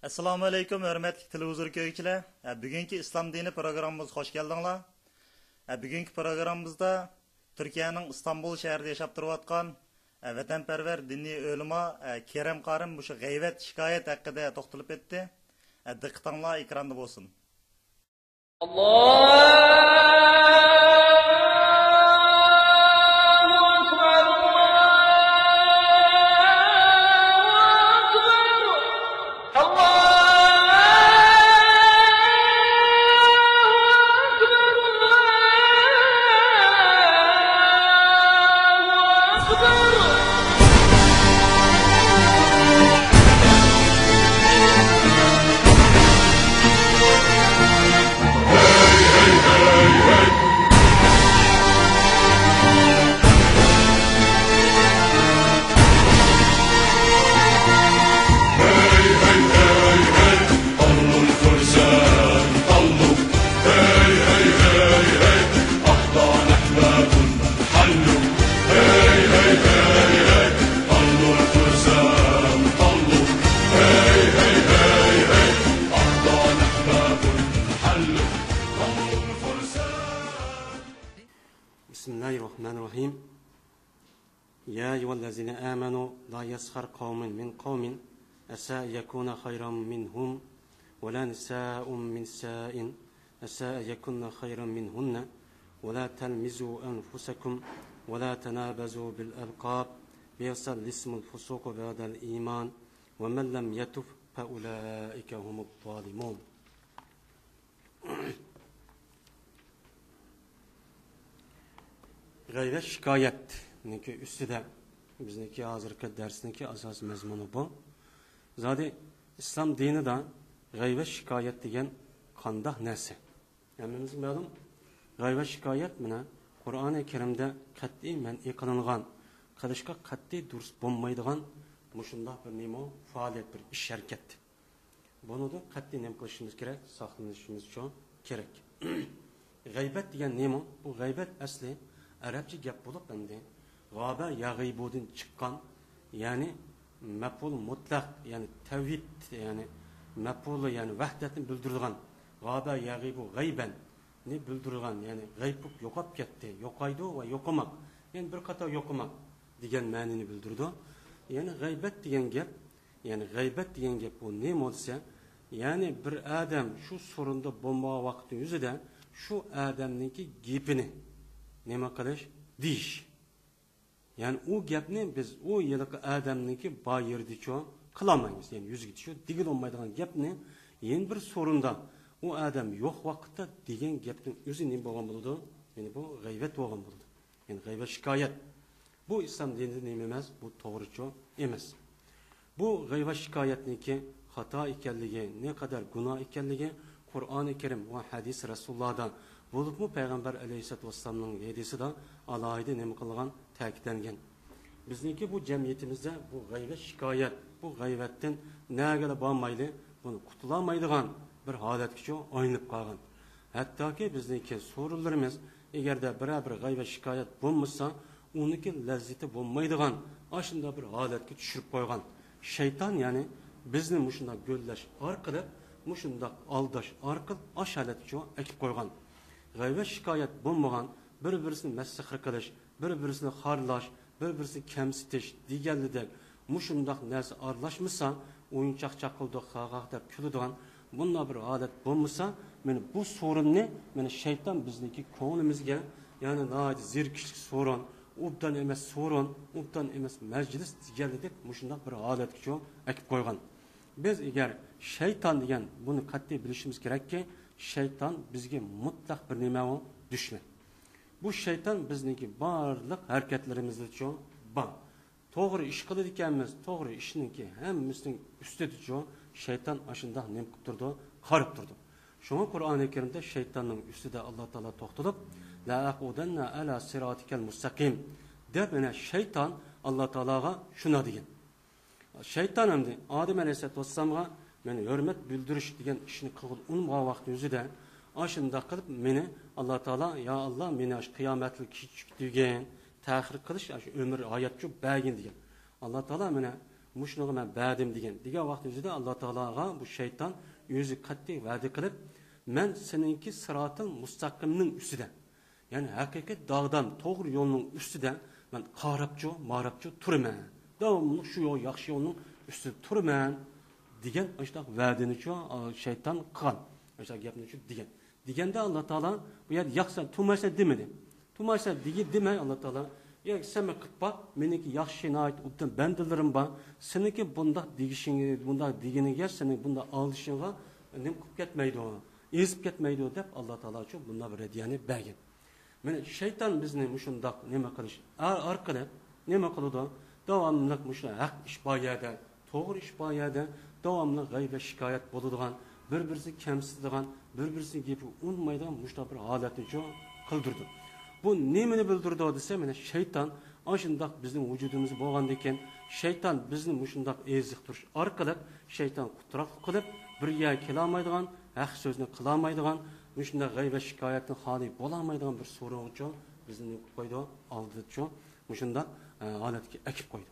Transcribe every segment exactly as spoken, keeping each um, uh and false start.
ئەسسالامۇئەلەيكۇم، ھۆرمەتلىك تېلېۋىزور كۆرگۈچىلەر. ھە، بۈگۈنكى ئىسلام دىنى پروگراممىمىزغا خوش كەلدىڭلار. ھە، بۈگۈنكى پروگراممىمىزدا تۈركىيەنىڭ ئىستانبۇل شەھىرىدە ياشاپ تۇرۇۋاتقان، ھە، ۋەتەنپەرۋەر دىنىي ئۆلىما، ھە، كېرەم قارىم مۇشۇ غەيۋەت شىكايەت ھەققىدە توختىلىپ ئۆتتى. ھە، دىققىتىڭلار ئېكراندا بولسۇن. الله أكبر، الله أكبر، الله أكبر، الله أكبر. بسم الله الرحمن الرحيم. يا أيها الذين آمنوا لا يسخر قوم من قوم عسى أن يكونوا خيرا منهم ولا نساء من نساء عسى أن يكن خيرا منهن ولا تلمزوا أنفسكم ولا تنابزوا بالألقاب بئس الاسم الفسوق بعد الإيمان ومن لم يتب فأولئك هم الظالمون. غەيۋەت شىكايەتنىڭكى ئۈستىدە بىزنىڭكى ھازىرقى دەرسنىڭكى ئاساسىي مەزمۇنى بۇ. زادى ئىسلام دىنىدا غەيۋەت شىكايەت دېگەن قانداق نەرسە؟ ھەممىمىزگە مەلۇم، غەيۋەت شىكايەت مانا قۇرئانى كەرىمدە قەتئىي مەنئى قىلىنغان، قىلىشقا قەتئىي دۇرۇس بولمايدىغان مۇشۇنداق بىر نېمە، پائالىيەت، بىر ئىش ھەرىكەت. بۇنىڭدىن قەتئىي نېمە قىلىشىمىز كېرەك؟ ساقلىنىشىمىزچۇ كېرەك. غەيۋەت دېگەن نېمە؟ بۇ غەيۋەت ئەسلى ئەرەبچە گەپ بولۇپ، ئەمدى غابە يەغىبۇدىن چىققان، يەنى مەپئۇل مۇتلەق، يەنى تەۋھىد، يەنى مەپئۇلى، يەنى ۋەھدەتنى بىلدۈرىدىغان، غابە يەغىبۇ غەيبەننى بىلدۈرىدىغان، يەنى غەيب بولۇپ يوقاپ كەتتى، يوقايدۇ ۋە يوقىماق، يەنى بىر قاتار يوقىماق دېگەن مەنىنى بىلدۈرىدۇ. يەنى غەيبەت دېگەن گەپ، يەنى غەيبەت دېگەن گەپ بۇ نېمە دېسە، يەنى بىر ئادەم شۇ سورۇندا بولمىغان ۋاقىتنىڭ ئۆزىدە شۇ ئادەمنىڭكى گېپىنى نېمە قىلىش؟ دېيىش. يەنى ئۇ گەپنى بىز ئۇ ھېلىقى ئادەمنىڭكى بار يېرىدىچۇ قىلالمايمىز. يەنى يۈزىگىچۇ دېگىلى بولمايدىغان گەپنى يەنە بىر سورۇندا ئۇ ئادەم يوق ۋاقىتتا دېگەن گەپنىڭ ئۆزى نېمە بولغان بولىدۇ؟ يەنى بۇ غەيۋەت بولغان بولىدۇ. يەنى غەيۋەت شىكايەت. بۇ ئىسلام دىنىدا نېمە ئەمەس؟ بۇ توغرىچۇ ئەمەس. بۇ غەيۋەت شىكايەتنىڭكى خاتا ئىكەنلىكى، نەقەدەر گۇناھ ئىكەنلىكى قۇرئانى كەرىم ۋە ھەدىس رەسۇلۇللادا، بولۇپمۇ پەيغەمبەر ئەلەيھىسسالاتۇ ۋەسسالامنىڭ ھەدىسىدا ئالاھىدە نېمە قىلغان؟ تەكىتلەنگەن. بىزنىڭكى بۇ جەمئىيىتىمىزدە بۇ غەيۋەت شىكايەت، بۇ غەيۋەتتىن نەگىلا بارمايلى، بۇنى قۇتۇلالمايدىغان بىر ھالەتكىچۇ ئايلىنىپ قالغان. ھەتتاكى بىزنىڭكى سورۇنلىرىمىز، ئەگەردە بىرەر بىر غەيۋەت شىكايەت بولمىسا، ئۇنىڭكى لەززىتى بولمايدىغان ئاشۇنداق بىر ھالەتكە چۈشۈرۈپ قويغان. شەيتان يەنى بىزنى مۇشۇنداق گۆللەش ئارقىلىق، مۇشۇنداق ئالداش ئارقىلىق ئاش ھالەتكىچۇ ئەكىپ قويغان. غەيۋەت شىكايەت بولمىغان، بىر-بىرسىنى مەسخىرە قىلىش، بىر-بىرسىنى خارلاش، بىر-بىرسىنى كەمسىتىش دېگەنلىدەك مۇشۇنداق نەرسە ئارىلاشمىسا، ئويۇنچاق چاققىلىدۇق، خاخاخ دەپ كۈلىدىغان مۇنداق بىر ھالەت بولمىسا، مانا بۇ سورۇننى، مانا شەيتان بىزنىڭكى كۆڭلىمىزگە، يەنى ناھايىتى زېرىكىشلىك سورۇن، ئوبدان ئەمەس سورۇن، ئوبدان ئەمەس مەجلىس دېگەنلىدەك مۇشۇنداق بىر ھالەتكىچۇ ئەكىپ قويغان. بىز ئەگەر شەيتان دېگەن بۇنى قەتئىي بىلىشىمىز كېرەككى، شەيتان بىزگە مۇتلەق بىر نېمە ئۇ؟ دۈشمەن. بۇ شەيتان بىزنىڭكى بارلىق ھەرىكەتلىرىمىزدىچۇ بار. توغرا ئىش قىلىدىكەنمىز، توغرا ئىشنىڭكى ھەممىسىنىڭ ئۈستىدىچۇ شەيتان ئاشۇنداق نېمە قىلىپ تۇرىدۇ؟ قاراپ تۇرىدۇ. شۇڭا قۇرئانى كەرىمدە شەيتاننىڭ ئۈستىدە ئاللا تائالا توختىلىپ، لەئەقئۇدەننە ئەلا سىراتىكەل مۇستەقىم دەپ، يەنە شەيتان ئاللا تائالاغا شۇنداق دېگەن. شەيتان ئەمدى ئادەم ئەلەيھىسسالاتۇ ۋەسسالامغا مەن ھۆرمەت بىلدۈرۈش دېگەن ئىشنى قىلغىلى ئۇنىمىغان ۋاقتى ئۆزىدە، ئاشۇنداق قىلىپ مېنى ئاللا تائالا، يا ئاللا، مېنى ئاشۇ قىيامەتلىك كېچىكتۈرگىن، تەخىر قىلىش، ئاشۇ ئۆمۈر ھاياتچۇ بەرگىن دېگەن. ئاللا تائالا مانا مۇشۇنىڭغا مەن بەردىم دېگەن. دېگەن ۋاقتى ئۆزىدە ئاللا تائالاغا بۇ شەيتان ئۆزى قەتئىي ۋەدە قىلىپ، مەن سېنىڭكى سىراتىل مۇستەقىمنىڭ ئۈستىدە، يەنى ھەقىقىي داغدام توغرا يولنىڭ ئۈستىدە مەن قاراپچۇ، ماراپچۇ تۇرىمەن. داۋاملىق شۇ يول، ياخشى يولنىڭ ئۈستىدە تۇرىمەن دېگەن ئاشۇنداق ۋەدىنىچۇ، ئا، شەيتان قىلغان. ئاشۇنداق گەپنىچۇ دېگەن. دېگەندە ئاللا تائالا بۇ يەردە ياق سەن تۇمارسەن دېمىدى. تۇمارسەن دېگى دېمەي ئاللا تائالا، يا سەن مېنى قىلىپ باق، مېنىڭكى ياخشى ناھايىتى ئوبدان بەندىلىرىم بار. سېنىڭكى بۇنداق دېگىشىڭگە، بۇنداق دېگىنىگە، سېنىڭ بۇنداق ئالدىشىڭغا نېمە قىلىپ كەتمەيدۇ، ئېزىپ كەتمەيدۇ دەپ ئاللا تائالاچۇ بۇنداق بىر رەددىيەنى بەرگەن. مانا شەيتان بىزنى مۇشۇنداق نېمە قىلىش ئار-، ئارقىلىق نېمە قىلىدۇ؟ داۋاملىق مۇشۇ ھەق ئىش بار يەردە، توغرا ئىش بار يەردە داۋاملىق غەيۋەت شىكايەت بولىدىغان، بىر-بىرسىنى كەمسىتىدىغان، بىر-بىرسىنىڭ گېپىگە ئۇنىمايدىغان مۇشۇنداق بىر ھالەتنىچۇ قىلدۇرىدۇ. بۇ نېمىنى بىلدۈرىدۇ دېسە، مانا شەيتان ئاشۇنداق بىزنىڭ ۋۇجۇدىمىزدا بولغاندىكىن، شەيتان بىزنى مۇشۇنداق ئېزىقتۇرۇش ئارقىلىق شەيتان قۇتراقلىق قىلىپ، بىر يەرگە كېلەلمەيدىغان، ھەق سۆزنى قىلالمايدىغان، مۇشۇنداق غەيۋەت شىكايەتتىن خالىي بولالمايدىغان بىر سورۇنغىچۇ بىزنى نېمە قىلىپ قويىدۇ؟ ئالدىدىچۇ مۇشۇنداق، ئە، ھالەتكە ئەكىپ قويىدۇ.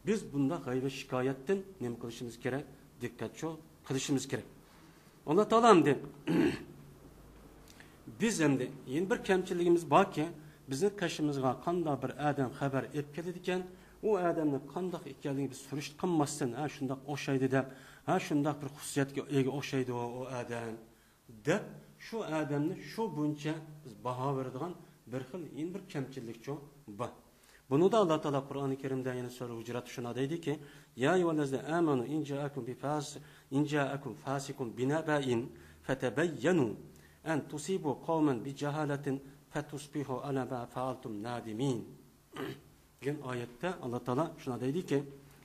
بىز بۇنداق غەيۋەت شىكايەتتىن نېمە قىلىشىمىز كېرەك؟ دىققەتچۇ قىلىشىمىز كېرەك. ئاللا تائالا ئەمدى بىز ئەمدى يەنە بىر كەمچىلىكىمىز باركى، بىزنىڭ قېشىمىزغا قانداق بىر ئادەم خەۋەر ئېلىپ كېلىدىكەن، ئۇ ئادەمنىڭ قانداق ئىكەنلىكىنى بىز سۈرۈشتە قىلماستىن، ھە، شۇنداق ئوخشايدۇ دەپ، ھە، شۇنداق بىر خۇسۇسىيەتكە ئىگە ئوخشايدۇ ئۇ ئادەم دەپ، شۇ ئادەمنى شۇ بويىچە بىز باھا بېرىدىغان بىر خىل يەنە بىر كەمچىلىكچۇ بار. بۇنىڭدا ئاللا تائالا قۇرئانى كەرىمدە يەنە سۈرە ھۇجرات شۇنداق دەيدىكى، يا أيها الذين آمنوا إن جاءكم بفاس-، إن جاءكم فاسق بنبأ فتبينوا أن تصيبوا قوما بجهالة فتصبحوا على ما فعلتم نادمين دېگەن ئايەتتە ئاللا تائالا شۇنداق دەيدىكى،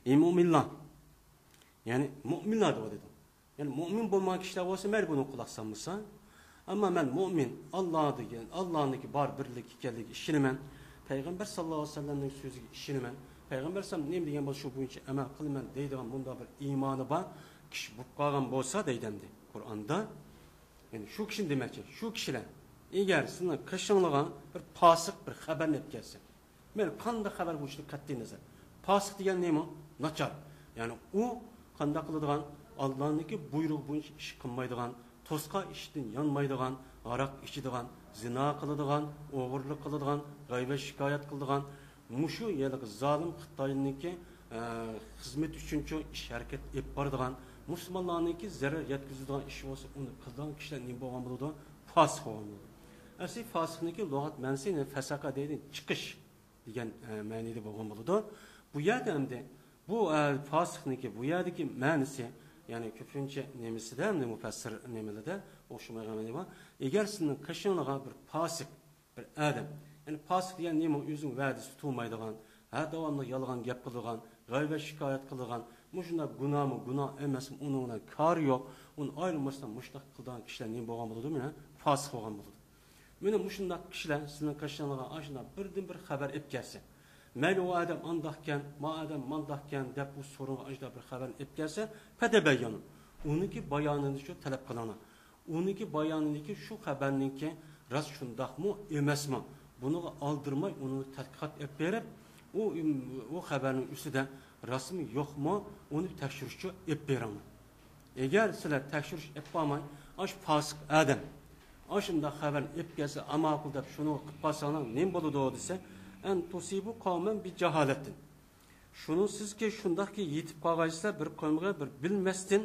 ئەي مۇئمىنلار، يەنى مۇئمىنلار دەۋاتىدۇ. يەنى مۇئمىن بولمىغان كىشىلەر بولسا مەيلى بۇنىڭغا قۇلاق سالمىسا. ئەمما مەن مۇئمىن، ئاللا دېگەن، ئاللانىڭكى بار بىرلىك ئىكەنلىكىگە ئىشىنىمەن. پەيغەمبەر ساللاللاھۇ ئەلەيھى ۋەسەللەمنىڭ سۆزىگە ئىشىنىمەن. پەيغەمبەر ئەلەيھىسسالام نېمە دېگەن بولسا شۇ بويىچە ئەمەل قىلىمەن دەيدىغان مۇنداق بىر ئىمانى بار كىشى بولۇپ قالغان بولسا دەيدۇ ئەمدى قۇرئاندا. يەنى شۇ كىشىنى دېمەكچى، شۇ كىشىلەر. ئەگەر سىزنىڭ قېشىڭلارغا بىر پاسىق بىر خەۋەرنى ئېلىپ كەلسە، مەيلى قانداق خەۋەر بولۇشىدىن قەتئىي نەزەر. پاسىق دېگەن نېمە؟ ناچار. يەنى ئۇ قانداق قىلىدىغان؟ ئاللانىڭكى بۇيرۇقى بويىچە ئىش قىلمايدىغان، توسقان ئىشتىن يانمايدىغان، ھاراق ئىچىدىغان، زىنا قىلىدىغان، ئوغرىلىق قىلىدىغان، غەيۋەت شىكايەت قىلىدىغان، مۇشۇ ھېلىقى زالىم خىتاينىڭكى، ئە، خىزمىتى ئۈچۈنچۇ ئىش ھەرىكەت ئېلىپ بارىدىغان، مۇسۇلمانلارنىڭكى زەرەر يەتكۈزىدىغان ئىش بولسا ئۇنى قىلىدىغان كىشىلەر نېمە بولغان بولىدۇ؟ پاسىق بولغان بولىدۇ. ئەسلى فاسىقنىڭكى لۇغەت مەنىسى، يەنى فەسەقە دەيدۇ، چىقىش دېگەن، ئە، مەنىدە بولغان بولىدۇ. بۇ يەردە ئەمدى بۇ، ئە، فاسىقنىڭكى بۇ يەردىكى مەنىسى، يەنى كۆپىنچە نېمىسىدە، ئەمدى مۇپەسسىر نېمىلىرىدە ئوخشىمايدىغان مەنە بار. ئەگەر سىزنىڭ قېشىڭلارغا بىر پاسىق، بىر ئادەم، يەنى پاسىق دېگەن نېمە؟ ئۆزىنىڭ ۋەدىسى تۇتۇلمايدىغان، ھە، داۋاملىق يالغان گەپ قىلىدىغان، غەيۋەت شىكايەت قىلىدىغان، مۇشۇنداق گۇناھمۇ گۇناھ ئەمەسمۇ، ئۇنىڭ بىلەن كارى يوق، ئۇنى ئايرىماستىن مۇشۇنداق قىلىدىغان كىشىلەر نېمە بولغان بولىدۇ؟ مانا پاسىق بولغان بولىدۇ. مانا مۇشۇنداق كىشىلەر سىزنىڭ قېشىڭلارغا ئاشۇنداق بىردىن بىر خەۋەر ئېلىپ كەلسە، مەيلى ئۇ ئادەم ئانداقكەن، ما ئادەم مانداقكەن دەپ ئۇ سورۇنغا ئاشۇنداق بىر خەۋەرنى ئېلىپ كەلسە، پەتەبەييەنۇ، ئۇنىڭكى بايانىنى شۇ تەلەپ قىلىڭلار. ئۇنىڭكى بايانىدىكى شۇ خەۋەرنىڭكى راست شۇنداقمۇ ئەمەسمۇ، بۇنىڭغا ئالدىرىماي ئۇنى تەتقىقات ئېلىپ بېرىپ، ئۇ، ئۇ خەۋەرنىڭ ئۈستىدە راستمۇ يوقمۇ، ئۇنى تەكشۈرۈشچۇ ئېلىپ بېرىڭلار. ئەگەر سىلەر تەكشۈرۈش ئېلىپ بارماي، ئاشۇ پاسىق ئادەم ئاشۇنداق خەۋەرنى ئېلىپ كەلسە، ئاماقۇل دەپ شۇنى قىلىپ قالساڭلار نېمە بولىدۇ دېسە، ئەن تۇسىبۇ قەۋمەن بىجاھالەتىن. شۇنىڭسىزكى، شۇنداقكى يېتىپ قالغايسىلەر بىر قەۋمگە بىر بىلمەستىن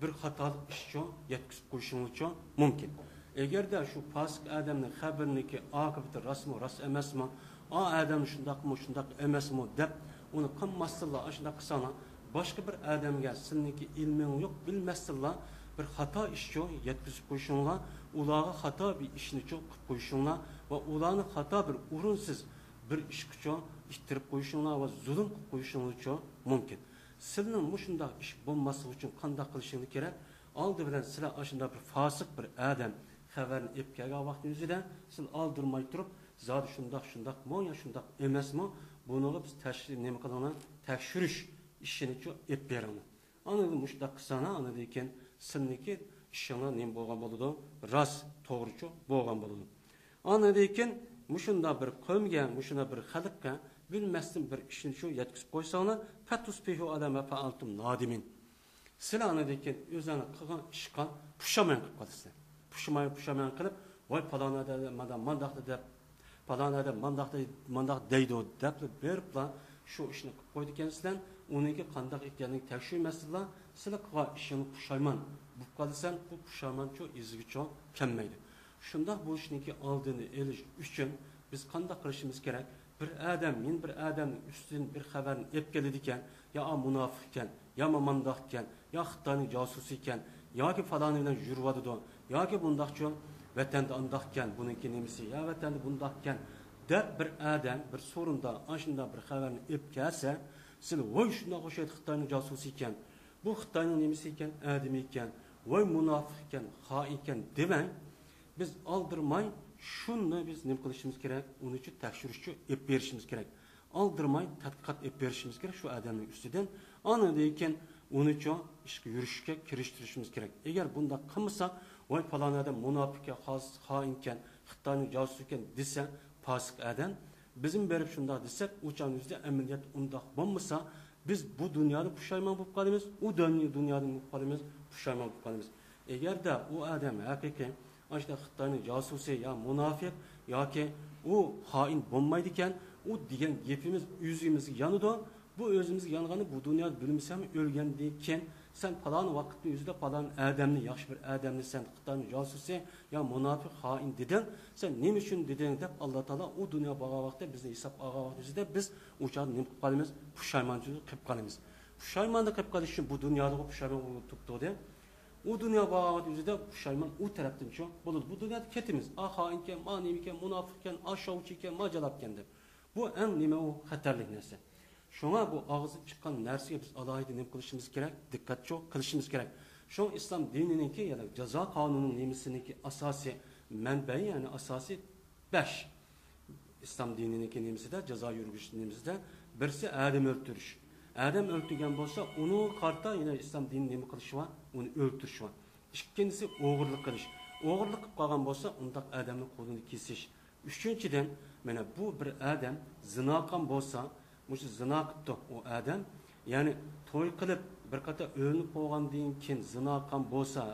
بىر خاتالىق ئىشچۇ يەتكۈزۈپ قويۇشۇڭلارچۇ مۇمكىن. ئەگەردە شۇ پاسىق ئادەمنىڭ خەۋىرىنىڭكى ئاقىۋىتى راستمۇ، راست ئەمەسمۇ، ئا ئادەم شۇنداقمۇ، شۇنداق ئەمەسمۇ دەپ ئۇنى قىلماستىنلا ئاشۇنداق قىلساڭلار، باشقا بىر ئادەمگە سىلىنىڭكى ئىلمىڭ يوق، بىلمەستىنلا بىر خاتا ئىشچۇ يەتكۈزۈپ قويۇشۇڭلار، ئۇلارغا خاتا بىر ئىشنىچۇ قىلىپ قويۇشۇڭلار ۋە ئۇلارنى خاتا بىر ئورۇنسىز بىر ئىشقىچۇ ئىتتىرىپ قويۇشۇڭلار ۋە زۇلۇم قىلىپ قويۇشۇڭلارچۇ مۇمكىن. سىلىنىڭ مۇشۇنداق ئىش بولماسلىقى ئۈچۈن قانداق قىلىشىڭلار كېرەك؟ ئالدى بىلەن سىلەر ئاشۇنداق بىر فاسىق بىر ئادەم خەۋەرنى ئېلىپ كەلگەن ۋاقتىڭىزدا سىلەر ئالدىرىماي تۇرۇپ، زادى شۇنداق، شۇنداقمۇ يا شۇنداق ئەمەسمۇ؟ بۇنىڭغا بىز تەش-، نېمە قىلىڭلار؟ تەكشۈرۈش ئىشىنىچۇ ئېلىپ بېرىڭلار. ئاندىن مۇشۇنداق قىلساڭلار، ئاندىن كېيىن سىلىنىڭكى ئىشىڭلار نېمە بولغان بولىدۇ؟ راست، توغرىچۇ بولغان بولىدۇ. ئاندىن كېيىن مۇشۇنداق بىر قەۋمگە، مۇشۇنداق بىر خەلققە بىلمەستىن بىر ئىشنى شۇ يەتكۈزۈپ قويساڭلار، فەتۇسبىھۇ ئەلا ما فەئەلتۇم نادىمىن. سىلەر ئاندىن كېيىن ئۆزۈڭلار قىلغان ئىشقا پۇشايمان قىلىپ قالىسىلەر. پۇشايمان، پۇشايمان قىلىپ، ۋاي پالان ئادەم مانداق، مانداق دەپ، پالان ئادەم مانداق دەي-، مانداق دەيدۇ دەپلا بېرىپلا شۇ ئىشنى قىلىپ قويىدىكەنسىلەر. ئۇنىڭكى قانداق ئىكەنلىكىنى تەكشۈرمەستىنلا سىلەر قىلغان ئىشىڭلار پۇشايمان بولۇپ قالىسەن. بۇ پۇشايمانچۇ ئىزىگىچۇ كەلمەيدۇ. شۇنداق بولۇشنىڭكى ئالدىنى ئېلىش ئۈچۈن بىز قانداق قىلىشىمىز كېرەك؟ بىر ئادەم يەنە بىر ئادەمنىڭ ئۈستىدىن بىر خەۋەرنى ئېلىپ كېلىدىكەن، يا ئا مۇناپىق ئىكەن، يا مانداق ئىكەن، يا خىتاينىڭ جاسۇسى ئىكەن، ياكى پالانى بىلەن يۈرۈۋاتىدۇ، ياكى بۇنداقچۇ ۋەتەندە ئانداق ئىكەن، بۇنىڭكى نېمىسى، يا ۋەتەندە بۇنداق ئىكەن دەپ بىر ئادەم بىر سورۇندا ئاشۇنداق بىر خەۋەرنى ئېلىپ كەلسە، سىلەر ۋوي شۇنداق ئوخشايدۇ خىتاينىڭ جاسۇسى ئىكەن، بۇ خىتاينىڭ نېمىسى ئىكەن، ئادىمى ئىكەن، ۋوي مۇناپىق ئىكەن، خائىن ئىكەن دېمەي، بىز ئالدىرىماي شۇنى بىز نېمە قىلىشىمىز كېرەك؟ ئۇنى تەكشۈرۈشكە ئېلىپ بېرىشىمىز كېرەك. ئالدىرىماي تەتقىقات ئېلىپ بېرىشىمىز كېرەك شۇ ئادەمنىڭ ئۈستىدىن. ئاندىن كېيىن ئۇنىچۇ ئىشقا يۈرۈشۈشكە كىرىشتۈرۈشىمىز كېرەك. ئەگەر بۇنداق قىلمىساق، ۋاي پالان ئادەم مۇناپىق ئىكەن، خائىن ئىكەن، خىتاينىڭ جاسۇسى ئىكەن دېسە پاسىق ئادەم، بىزمۇ بېرىپ شۇنداق دېسەك، ئۇ چاغنىڭ ئۆزىدە ئەمەلىيەتتە ئۇنداق بولمىسا، بىز بۇ دۇنيادا پۇشايمان بولۇپ قالىمىز، ئۇ دۇنيا-، دۇنيادا بولۇپ قالىمىز، پۇشايمان بولۇپ قالىمىز. ئەگەردە ئۇ ئادەم ھەقىقىي ئاشۇنداق خىتاينىڭ جاسۇسى يا مۇناپىق ياكى ئۇ خائىن بولمايدىكەن، ئۇ دېگەن گېپىمىز ئۆزىمىزگە يانىدۇ. بۇ ئۆزىمىزگە يانغاننى بۇ دۇنيادا بىلمىسەم، ئۆلگەندىن كېيىن سەن پالان ۋاقىتنىڭ ئۆزىدە پالان ئادەمنى، ياخشى بىر ئادەمنى سەن خىتاينىڭ جاسۇسى يا مۇناپىق خائىن دېدىڭ، سەن نېمە ئۈچۈن دېدىڭ دەپ ئاللا تائالا ئۇ دۇنيا بارغان ۋاقىتتا بىزنى ھېسابقا ئالغان ۋاقتىمىزدا بىز ئۇ چاغدا نېمە قىلىپ قالىمىز؟ پۇشايمان قىلىپ قالىمىز. پۇشايماندا قىلىپ قېلىش ئۈچۈن بۇ دۇنيادا پۇشايمان ئۇ تۇرۇپتۇ دە. ئۇ دۇنيا بارغان ۋاقىت ئۆزىدە پۇشايمان ئۇ تەرەپتىنچۇ بولىدۇ. بۇ دۇنيادا كېتىمىز. ئا خائىنكەن، ما نېمىكەن، مۇناپىقكەن، ئا شاۋچىكەن، ما جالاپكەن دەپ. بۇ ئەڭ نېمە ئۇ خەتەرلىك نەرسە. شۇڭا بۇ ئاغزىدىن چىققان نەرسىگە بىز ئالاھىدە نېمە قىلىشىمىز كېرەك؟ دىققەتچۇ قىلىشىمىز كېرەك. شۇڭا ئىسلام دىنىنىڭكى يەنى جازا قانۇنىنىڭ نېمىسىنىڭكى ئاساسى مەنبەي، يەنى ئاساسى بەش. ئىسلام دىنىنىڭكى نېمىسىدە، جازا يۈرگۈزۈش نېمىسىدە بىرسى ئادەم ئۆلتۈرۈش. ئادەم ئۆلتۈرگەن بولسا، ئۇنىڭغا قارىتا يەنە ئىسلام دىنى نېمە قىلىشى بار؟ ئۇنى ئۆلتۈرۈشى بار. ئىككىنچىسى ئوغرىلىق قىلىش. ئوغرىلىق قىلىپ قالغان بولسا، ئۇنداق ئادەمنىڭ قولىنى كېسىش. ئۈچىنچىدىن، مانا بۇ بىر ئادەم زىنا قىلغان بولسا، مۇشۇ زىنا قىپتۇ ئۇ ئادەم. يەنى توي قىلىپ بىر قېتىم ئۆيلىنىپ بولغاندىن كېيىن زىنا قىلغان بولسا،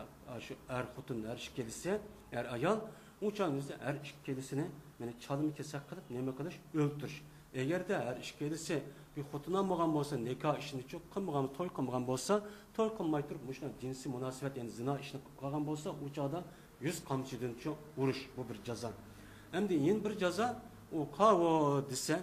شۇ ئەر خوتۇن ھەر ئىككىلىسى، ئەر ئايال، ئۇ چاغنىڭ ئۆزىدە ھەر ئىككىلىسىنى مانا چالما كېسەك قىلىپ نېمە قىلىش؟ ئۆلتۈرۈش. ئەگەردە ھەر ئىككىلىسى بىر خوتۇن ئالمىغان بولسا، نىكاھ ئىشىنى چوق قىلمىغان، توي قىلمىغان بولسا، توي قىلماي تۇرۇپ مۇشۇنداق جىنسىي مۇناسىۋەت، يەنى زىنا ئىشىنى قىلىپ قالغان بولسا، ئۇ چاغدا يۈز قامچىدىنچۇ ئۇرۇش، بۇ بىر جازا. ئەمدى يەنە بىر جازا، ئۇ قاۋۇ دېسە،